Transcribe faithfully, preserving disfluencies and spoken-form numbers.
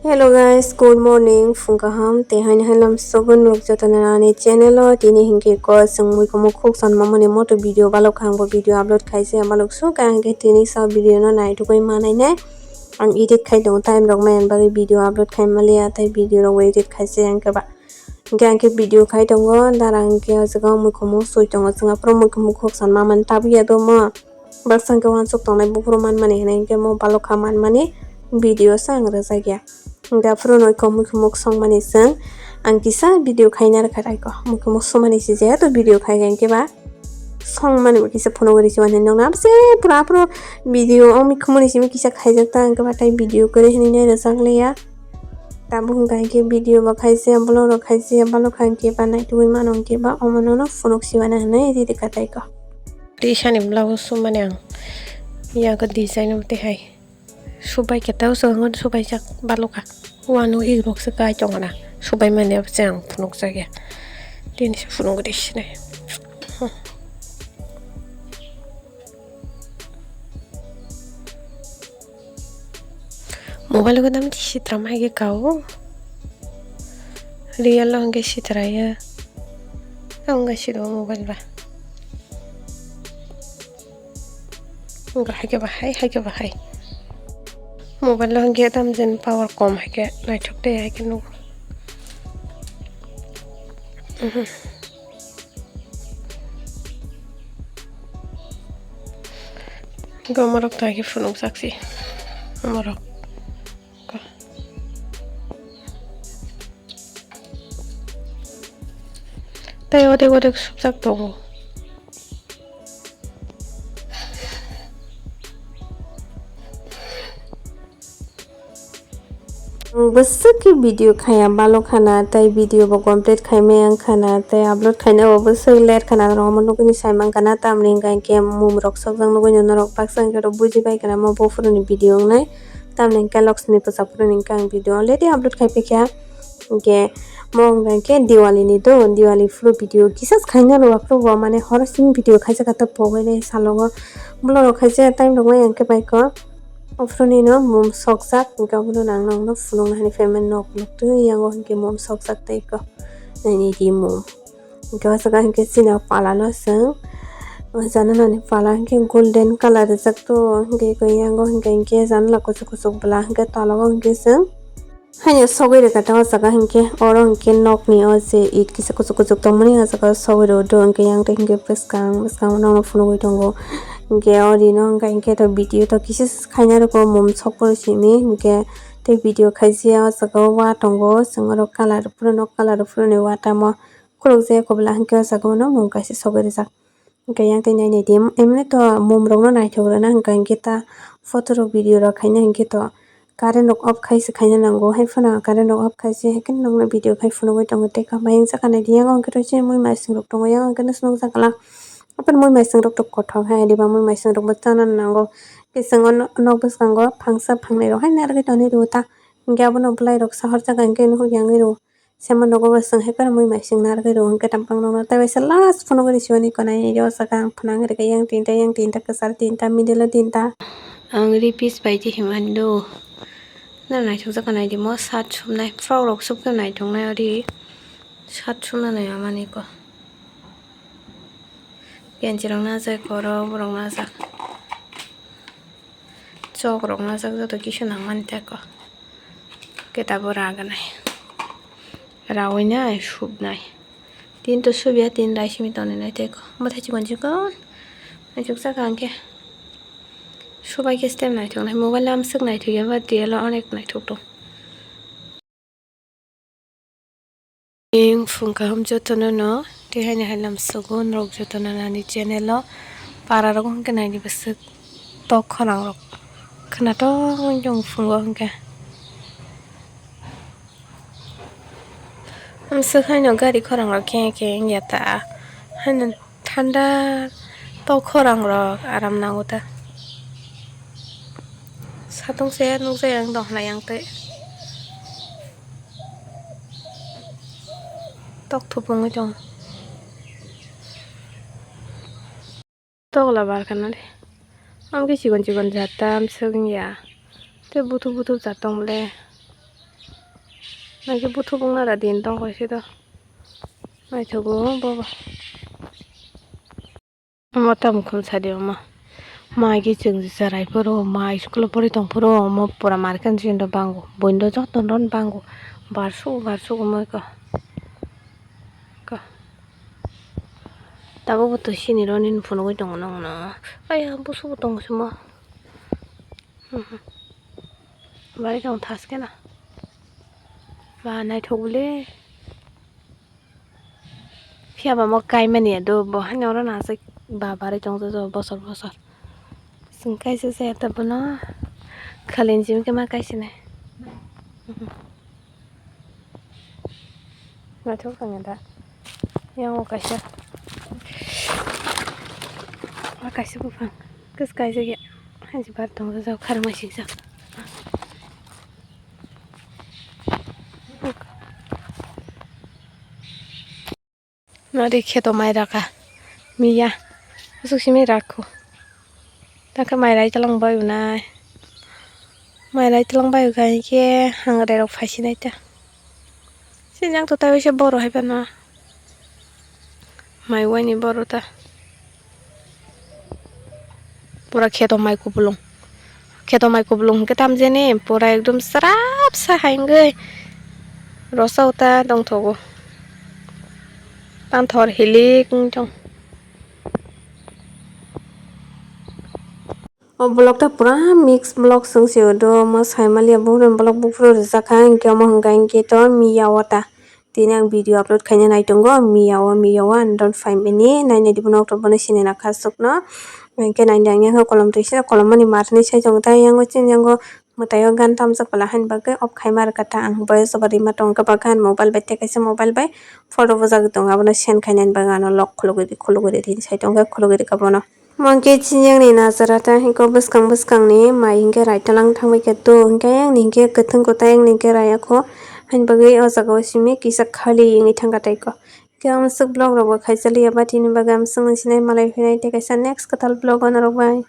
Hello guys, good morning, phung kaham, tei haini hai lam sogo nuk jotono ani channel o. Tini hinkhe ko chwng muikhumuk khuk sanma mani moto video balok kha, ang bo video upload khaise, balok su ka hinkhe tini sa video no naitugwi manai nai. Ang edit khai tongo, time rok maya bagwi video upload khai maliya, tei video rok edit khaise hinkhe ba. Hinkhe ang khe video khai tongo, dara hinkhe o jaga o muikhumuk sui tongo, chwng aphuru muikhumuk khuk sanma mani tabukya do mo. Baksa hinkhe uansuk tongnai buphuru manmani hinwi hinkhe mo balokha manmani video se ang rwjakya. Hinkhe aphuru no kok muikhumuk songmani chwng ang kisa video khaina rwkha raiko. Muikhumuk songmani se jehetu video khaikha hinkhe ba songmani bo kisa phunugwi risi mani nokna se pura aphuru video o muikhumuni simi kisa khaijak ta hinkhe ba tai video kwrwi hinwi nai rwjak liya. Tabuk hinkhe video bo khaijak, vlog rok khaijak, balokha hinkhe ba naitugwi mano hinkhe ba omo nono phunuk siwana hinwi ridi kha taiko. Tisani blouse sumani ang yago design o tei hai subai khe tei o swkang subaijak balokha. Uanw eg rok se kai tongna subai mani abo se ang phunukjakya. Tini se phunuk risi nai. Mobile o gana mati sitra mai ge kao. Real o hingke sitra ya. Ang ga siro mobile ba. Ang ga hai ke ba hai, hai ke ba hai. Mobile o hingke tam jen power kom hai ke naithok te hai ke nuk. Mhm. Go morok ta ke phunuk sak si. Morok. Ko. Tei odek odek subjak tongo. Ang bwswk khe video khaya balo khana, tei video bo complete khaimaya wng khana, tei upload khaina bo bwswk late khana, norok omo nugwi sai mankha na, tamni hwnkha hinkhe mum rok sokjak nugwi norok baksa hinkhe buji bai khana, omo buphuru ni video wngnai, tamni hinkhe Lakshmi puja phuru ni hinkhe ang video already upload khai phikha, hinkhe mo wngkha hinkhe Diwali ni do, Diwali phuru video kisa khaina rw aphuru bo mane horo simi video khaijak kha, to pogwi salo o vlog rok khaijak time rok bai hinkhe bai kho. Ophru nino mum sokjak, hinkhe obono nang nokno phunukna hinwi phaimani nok nukti yango hinkhe mum sokjak tei kho naini ri mum. Hinkhe o jaga hinkhe chini pala no chwng o janala ni pala hinkhe golden colour rijak to, hinkhe yango hinkhe hinkhe janala kuchuk kuchuk bwla hinkhe tola o hinkhe chwng. Haino sogwi rwkha ta o jaga hinkhe, oro hinkhe nokni o je it kisa kuchuk kuchuk tongmani o jaga o sogwi rwdo hinkhe, yang tei hinkhe bwskang bwskango nokno phunugwi tongo. Hinkhe o rino hinkhe, hinkhe to video to kisa khaina rwkho mum sokphuru simi hinkhe tei video khaijak o jaga o wa tongo, chwng oro colour phuru nok colour phuru ni wa tamo khulukjak, kobla hinkhe o jaga o no mum kaisa sogwi rwjak. Hinkhe yang tei nainai di, emni to mum rok no naithok rwna hinkha hinkhe ta photo rok video rok khaina hinkhe to current rok off khai se khaina nango, hai phano current rok off khai se, hai kheno nokno video khai phunugwi tongo tei kha mayung saka naidi. Yang hinkhe to chini mui maising rok tongo, yang hinkhe no swnamjak kala. Apan mui maising rok to kothok hai, diba mui maising rok bo chana nango. Kisingo nok bwskango phangsa phangnai rok hai narwgwi tonwi rwo ta, hinkhe abono bwlai rok sahorjak hinkhe nukhuk yangwi rwo. Sema nogo bo chwng hai phano mui maising narwgwi rwo hinkhe tampang nokno tei waisa last phunugwi risioni konai o jaga ang phnang rwkha yang tinta yang tinta kwchar tinta middle o tinta. Ang ri piece bai twi himani do. Na naithokjak kha naidi mo shirt sumnai frock rok sub khe naithoknai ori shirt sumna nai amani ko. Genchi rok najak oro borok najak. Chok rok najak joto kisu nangmani tei ko. Khe tabuk raganai. Rawi nai, subnai. Tin to subya, tin rai simi tonwi nai tei ko. Mwthai chikon chikon. Naithok saka hinkhe. Subai khe stem naithok nai. Mobile lamswk naithok ya, ba real o onek naithok tong. Ing phung kaham jotono no, tei haini hai lam sugo norok jotono nani channel o para rok hinkhe naini bwswk tok khorang rok khwnatok wng tong phungo hinkhe. Amswk haino gari khorang rok khe khe wngya ta haino. Thanda tok khorang rok aram nango ta. Satung se nukjai ang dong hnai ang tei tok thupungwi tong. Tokla barkha nari. Amkhe chikon chikon jat ta amswk wngya. Tei buthuk buthuk jat tong le. Naikhe buthubung nara din tong kaisa do. Naithogo bobo. Omo tamo khum sadi omo. Mai khe chwng cherai phuru, mai school o pori tong phuru, omo pura market ni simi do bango. Buino joto no bango. Bar sugo, bar sugo moi ko. Ko. Tabuk bo to sini rw nini phunugwi tongo nokno. Aya busubo tongo simo. Bari tong thaskena. Ba naithok bwle. Phiya ba mo kaimani ya do bo hani oro na aswk ba bari tong bosor bosor. Chwng kaisa saya ta bono. Khalin jim khe ma kaisa nai. Naithok tong da. Yang o kaisa. Ma kaisa buphang. Kis kaisa ya. Hanji bar tong jao kharma sik jao. Nari kheto mai raka. Miya. Usuk simi rakho. Takhe mai rai talang bai unai. Mai rai talang bai ukai khe hangre rok phaisinai ta. Sini ang to tai waisa boro hai phano. Mai waini boro ta. Pura kheto mai kupulung. Kheto mai kupulung hwnkhe tamjani pura ekdom srap sa hai wngwi rosa uta tongthogo. Panthor hilik wng tong. O vlog ta pura mix vlog chwng se do, omo sai maliya buphuru vlog buphuru rijak kha, hinkhe omo hwnkha hinkhe to miya o ta tini ang video upload khaina nai tongo, miya o, miya o ani don't find any, nai nai di bono okto bono sini na kha sukno, hinkhe nai di ang yang kolom twi se kolom mani mar hinwi sai tongo, tei yang chini yango mwtai o gan tamjak pala hani bagwi off khaima rwkha ta ang, boyes obo rima tongo khe ba gan mobile bai tei kaisa mobile bai photo bujagwi tongo, abono send khainani bagwi ano lock khulugwi di, khulugwi di hinwi sai tongo, khulugwi rwkha bono. Monkey chini yang ni najara ta hingko bwskang bwskang ni mai hingke rai talang thangbai khe to hingke yang ni hingke kwthwng kwtai yang ni hingke rai ya kho. Haini bagwi o jaga o simi kisa khali wngwi thangkha tai kho. Hingke ang swk vlog rok bo khaisa liya ba tini bagwi ang swngwi sinai malai phinai tei kaisa next kwtal vlog o norok bai.